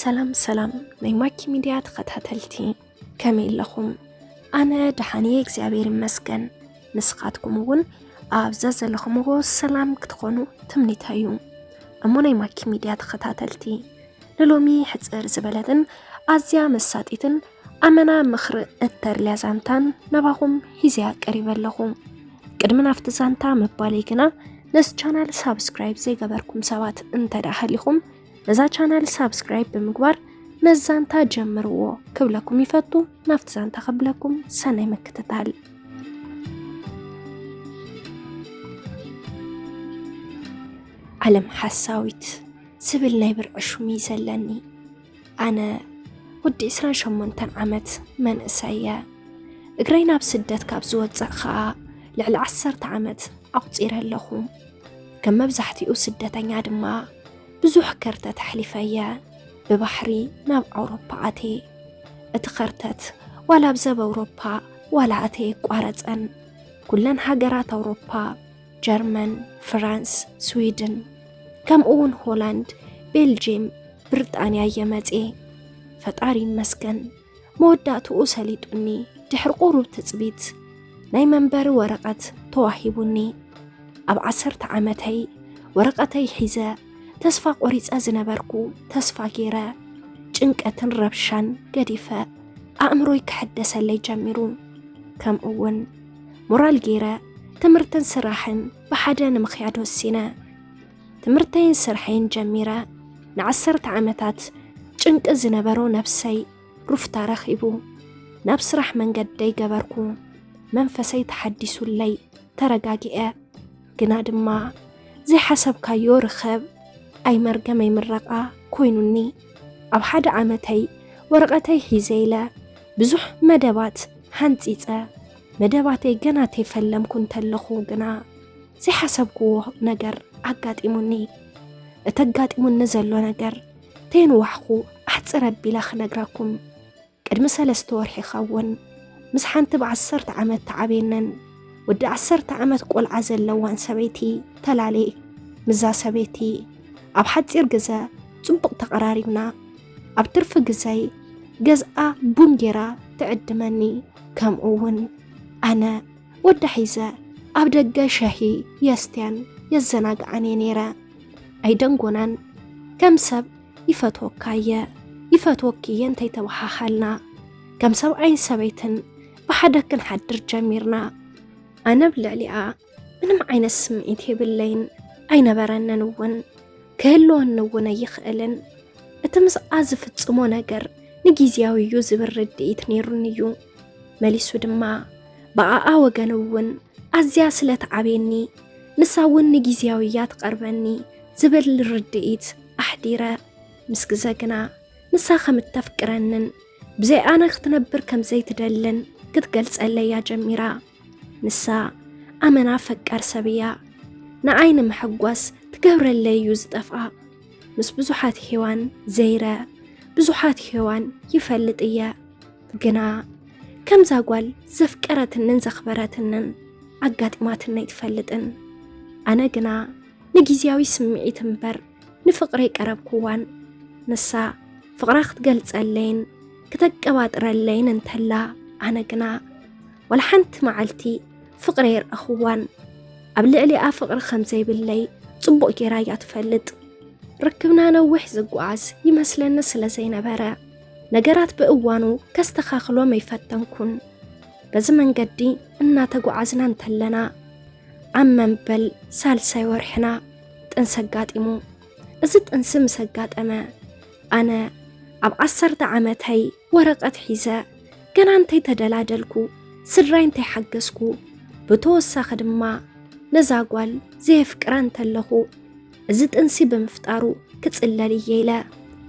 ሰላም ሰላም ናይ ማኪ ሚድያ ተኸታተልቲ፣ ከመይ ኣለኹም? ኣነ ደሓን እየ እግዚኣብሔር ይመስገን። ንስኻትኩም እውን ኣብ ዘዘለኹምዎ ሰላም ክትኾኑ ትምኒተይ እዩ። እሞ ናይ ማኪ ሚድያ ተኸታተልቲ፣ ንሎሚ ሕፅር ዝበለትን ኣዝያ መሳጢትን ኣመና ምኽሪ እተርልያ ዛንታን ናባኹም ሒዘያ ቀሪበ ኣለኹ። ቅድሚ ናብቲ ዛንታ ምባለይ ግና ነዚ ቻናል ሳብስክራይብ ዘይገበርኩም ሰባት እንተ ደኣ ሃሊኹም ነዛ ቻናል ሳብስክራይብ ብምግባር ነዚ ዛንታ ጀምርዎ ክብለኩም ይፈቱ። ናብቲ ዛንታ ክብለኩም ሰናይ ምክትታል። ዓለም ሓሳዊት ዝብል ናይ ብርዒ ሹም እዩ ዘለኒ። ኣነ ወዲ ዕስራን ሸሞንተን ዓመት መንእሰይ እየ። እግረይ ናብ ስደት ካብ ዝወፅእ ኸኣ ልዕሊ ዓሰርተ ዓመት ኣቑፂረ ኣለኹ። ከም መብዛሕትኡ ስደተኛ ድማ ብዙሕ ከርተት ኣሕሊፈ እየ። ብባሕሪ ናብ ኣውሮፓ ኣትየ። እቲ ከርተት ዋላ ኣብ ዘብ ኣውሮፓ ዋላ ኣተየ ኣይቋረፀን። ኩለን ሃገራት ኣውሮፓ፣ ጀርመን፣ ፍራንስ፣ ስዊድን፣ ከምኡ እውን ሆላንድ፣ ቤልጅየም፣ ብሪጣንያ እየ መፅየ። ፈጣሪ ይመስገን፣ መወዳእትኡ ሰሊጡኒ። ድሕሪ ቁሩብ ትፅቢት ናይ መንበሪ ወረቐት ተዋሂቡኒ። ኣብ ዓሰርተ ዓመተይ ወረቐተይ ሒዘ ተስፋ ቆሪፀ ዝነበርኩ ተስፋ ገይረ፣ ጭንቀትን ረብሻን ገዲፈ ኣእምሮይ ክሕደሰለይ ጀሚሩ። ከምኡ እውን ሞራል ገይረ ትምህርትን ስራሕን ብሓደ ንምኽያድ ወሲነ። ትምህርተይን ስርሐይን ጀሚረ ንዓሰርተ ዓመታት ጭንቂ ዝነበሮ ነብሰይ ሩፍታ ረኺቡ። ናብ ስራሕ መንገደይ ገበርኩ። መንፈሰይ ተሓዲሱለይ ተረጋጊዐ። ግና ድማ ዘይሓሰብካዮ ርኸብ ኣይ መርገመይ ምረቓ ኮይኑኒ። ኣብ ሓደ ዓመተይ ወረቐተይ ሒዘ ኢለ ብዙሕ መደባት ሃንጺጸ። መደባተይ ገና ተይፈለምኩ እንተለኹ ግና ዘይሓሰብክዎ ነገር ኣጋጢሙኒ። እቲ ኣጋጢሙኒ ዘሎ ነገር ተየንዋሕኩ ኣሕጽር ኣቢለ ክነግረኩም። ቅድሚ ሰለስተ ወርሒ ይኸውን ምስ ሓንቲ ብዓሰርተ ዓመት ተዓብየንን ወዲ ዓሰርተ ዓመት ቆልዓ ዘለዋን ሰበይቲ ተላልየ። ምስዛ ሰበይቲ ኣብ ሓጺር ግዘ ጽቡቕ ተቐራሪብና። ኣብ ትርፊ ግዘይ ገዝኣ ቡን ጌራ ትዕድመኒ። ከምኡ እውን ኣነ ወዳ ሒዘ ኣብ ደገ ሻሂ የስትያን የዘናግዓን እየ ነይረ። ኣይደንጎናን። ከም ሰብ ይፈትወካ እየ፣ ይፈትወኪ እየ እንተይተባሃሃልና፣ ከም ሰብኣይን ሰበይትን ብሓደ ክንሓድር ጀሚርና። ኣነ ኣብ ልዕሊኣ ምንም ዓይነት ስምዒት የብለይን፣ ኣይነበረንን እውን፣ ክህልወኒ እውን ኣይኽእልን። እቲ ምስኣ ዝፍጽሞ ነገር ንጊዜያዊ እዩ ዝብል ርድኢት ነይሩኒ እዩ። መሊሱ ድማ ብኣኣ ወገን እውን ኣዝያ ስለ ትዓብየኒ፣ ንሳ እውን ንጊዜያዊ እያ ትቐርበኒ ዝብል ርድኢት ኣሕዲረ። ምስ ግዘ ግና ንሳ ከም እተፍቅረንን ብዘይ ኣነ ክትነብር ከም ዘይትደልን ክትገልጸለይ እያ ጀሚራ። ንሳ ኣመና ፈቃር ሰብ እያ። ንዓይ ንምሕጓስ ትገብረለይ እዩ ዝጠፍኣ። ምስ ብዙሓት ሄዋን ዘይረ፣ ብዙሓት ሄዋን ይፈልጥ እየ። ግና ከምዛ ጓል ዘፍቀረትንን ዘኽበረትንን ኣጋጢማትኒ ኣይትፈልጥን። ኣነ ግና ንጊዜያዊ ስምዒት እምበር ንፍቕሪ ቀረብክዋን። ንሳ ፍቕራ ክትገልጸለይን ክተቀባጥረለይን እንተላ፣ ኣነ ግና ዋላ ሓንቲ መዓልቲ ፍቕሪ የርኣኽዋን። ኣብ ልዕሊኣ ፍቕሪ ከም ዘይብለይ ጽቡቕ ጌራ እያ ትፈልጥ። ርክብና ነዊሕ ዝጓዓዝ ይመስለኒ ስለ ዘይነበረ፣ ነገራት ብእዋኑ ከስተኻኽሎም ኣይፈተንኩን። በዚ መንገዲ እናተጓዓዝና እንተለና፣ ኣብ መንበል ሳልሳይ ወርሕና ጥንሲ ኣጋጢሙ። እዚ ጥንሲ ምስ ኣጋጠመ፣ ኣነ ኣብ ዓሰርተ ዓመተይ ወረቐት ሒዘ፣ ገና እንተይተደላደልኩ፣ ስድራይ እንተይሓገዝኩ፣ ብተወሳኺ ድማ ነዛ ጓል ዘየፍቅራ እንተለኹ፣ እዚ ጥንሲ ብምፍጣሩ ክጽለል እየ ኢለ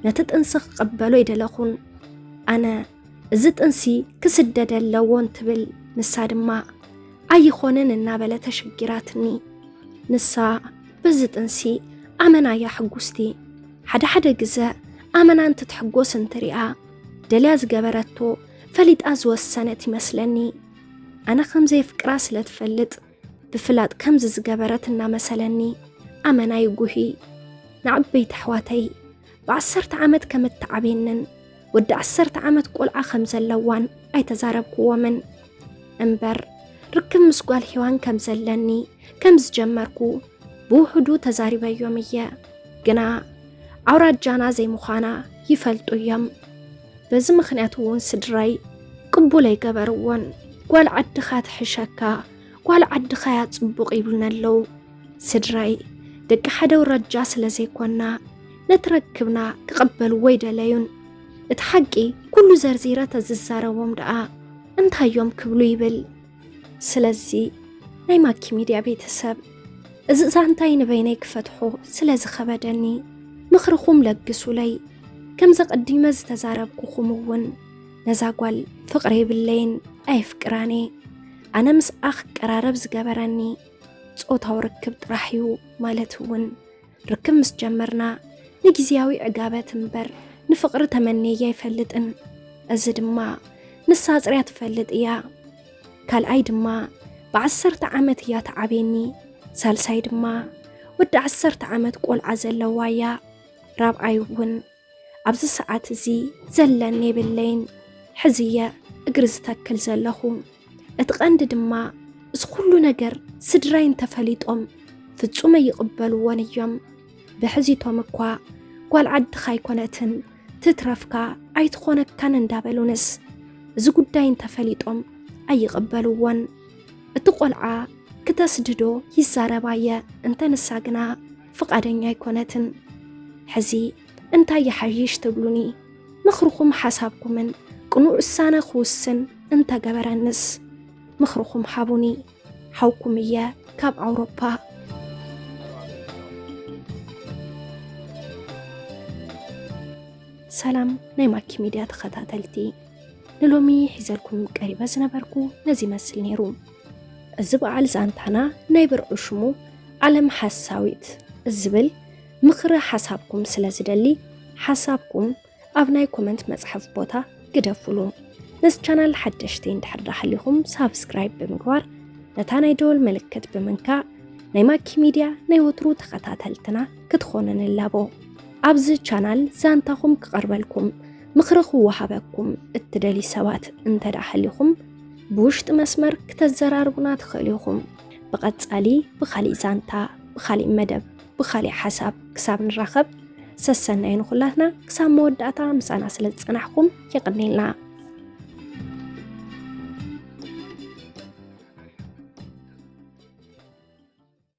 ነቲ ጥንሲ ክቕበሎ ኣይደለኹን። ኣነ እዚ ጥንሲ ክስደድ ኣለዎ እንትብል፣ ንሳ ድማ ኣይኾንን እናበለ ተሸጊራትኒ። ንሳ በዚ ጥንሲ ኣመና እያ ሕጉስቲ። ሓደ ሓደ ግዘ ኣመና እንትትሕጎስ እንትሪኣ፣ ደልያ ዝገበረቶ ፈሊጣ ዝወሰነት ይመስለኒ። ኣነ ከም ዘየፍቅራ ስለ ትፈልጥ፣ ብፍላጥ ከምዚ ዝገበረት እናመሰለኒ ኣመና ይጉሂ። ንዓበይቲ ኣሕዋተይ ብዓሰርተ ዓመት ከም እትዓብየንን ወዲ ዓሰርተ ዓመት ቆልዓ ከም ዘለዋን ኣይተዛረብክዎምን። እምበር ርክብ ምስ ጓል ሄዋን ከም ዘለኒ ከም ዝጀመርኩ ብውሕዱ ተዛሪበዮም እየ። ግና ኣውራጃና ዘይምዃና ይፈልጡ እዮም። በዚ ምኽንያት እውን ስድራይ ቅቡል ኣይገበርዎን። "ጓል ዓድኻ ትሕሸካ፣ ጓል ዓድኻ እያ ጽቡቕ" ይብሉኒ ኣለዉ። ስድራይ ደቂ ሓደ ኣውራጃ ስለ ዘይኮና ነቲ ርክብና ክቕበልዎ ኣይደለዩን። እቲ ሓቂ ኩሉ ዘርዚረ ተዝዛረቦም ደኣ እንታይ እዮም ክብሉ ይብል። ስለዚ ናይ ማኪ ሚድያ ቤተሰብ፣ እዚ ዛንታይ ንበይነይ ክፈትሖ ስለ ዝኸበደኒ ምኽርኹም ለግሱለይ። ከም ዘቐዲመ ዝተዛረብኩኹም እውን ነዛ ጓል ፍቕሪ የብለይን፣ ኣየፍቅራን እየ። ኣነ ምስኣ ክቀራረብ ዝገበረኒ ጾታዊ ርክብ ጥራሕ እዩ፣ ማለት እውን ርክብ ምስ ጀመርና ንግዝያዊ ዕጋበት እምበር ንፍቕሪ ተመንየያ ኣይፈልጥን። እዚ ድማ ንሳ ኣጽርያ ትፈልጥ እያ። ካልኣይ ድማ ብዓሰርተ ዓመት እያ ትዓብየኒ። ሳልሳይ ድማ ወዲ ዓሰርተ ዓመት ቆልዓ ዘለዋ እያ። ራብዓይ እውን ኣብዚ ሰዓት እዚ ዘለኒ የብለይን። ሕዚ እየ እግሪ ዝተክል ዘለኹ። እቲ ቀንዲ ድማ እዚ ኩሉ ነገር ስድራይ እንተፈሊጦም ፍጹም ኣይቕበልዎን እዮም። ብሕዚቶም እኳ ጓል ዓድኻ ኣይኮነትን፣ ትትረፍካ ኣይትኾነካን እንዳበሉንስ እዚ ጉዳይ እንተፈሊጦም ኣይቕበልዎን። እቲ ቆልዓ ክተስድዶ ይዛረባ እየ፣ እንተ ንሳ ግና ፍቓደኛ ኣይኮነትን። ሕዚ እንታይ ይሓይሽ ትብሉኒ? ምኽርኹም ሓሳብኩምን ቅኑዕ ውሳነ ክውስን እንተገበረንስ? ምኽርኹም ሃቡኒ። ሓውኩም እየ ካብ ኣውሮፓ። ሰላም ናይ ማኪ ሚድያ ተኸታተልቲ፣ ንሎሚ ሒዘልኩም ቀሪበ ዝነበርኩ ነዚ ይመስል ነይሩ። እዚ በዓል ዛንታና ናይ ብርዑ ሽሙ ዓለም ሓሳዊት ዝብል ምኽሪ ሓሳብኩም ስለ ዝደሊ፣ ሓሳብኩም ኣብ ናይ ኮመንት መጽሓፍ ቦታ ግደፉሉ። ነዚ ቻናል ሓደሽቲ እንድሕር ደኣ ሃሊኹም ሳብስክራይብ ብምግባር ነታ ናይ ደወል ምልክት ብምንካእ ናይ ማኪ ሚድያ ናይ ወትሩ ተኸታተልትና ክትኾኑ ንላቦ። ኣብዚ ቻናል ዛንታኹም ክቐርበልኩም፣ ምኽሪ ክወሃበኩም እትደልዩ ሰባት እንተ ደኣ ሃሊኹም ብውሽጢ መስመር ክተዘራርቡና ትኽእሉ ኢኹም። ብቐጻሊ ብኻሊእ ዛንታ፣ ብኻሊእ መደብ፣ ብኻሊእ ሓሳብ ክሳብ ንራኸብ ሰሰናዩ ንኹላትና። ክሳብ መወዳእታ ምሳና ስለ ዝጸናሕኩም የቐንየልና።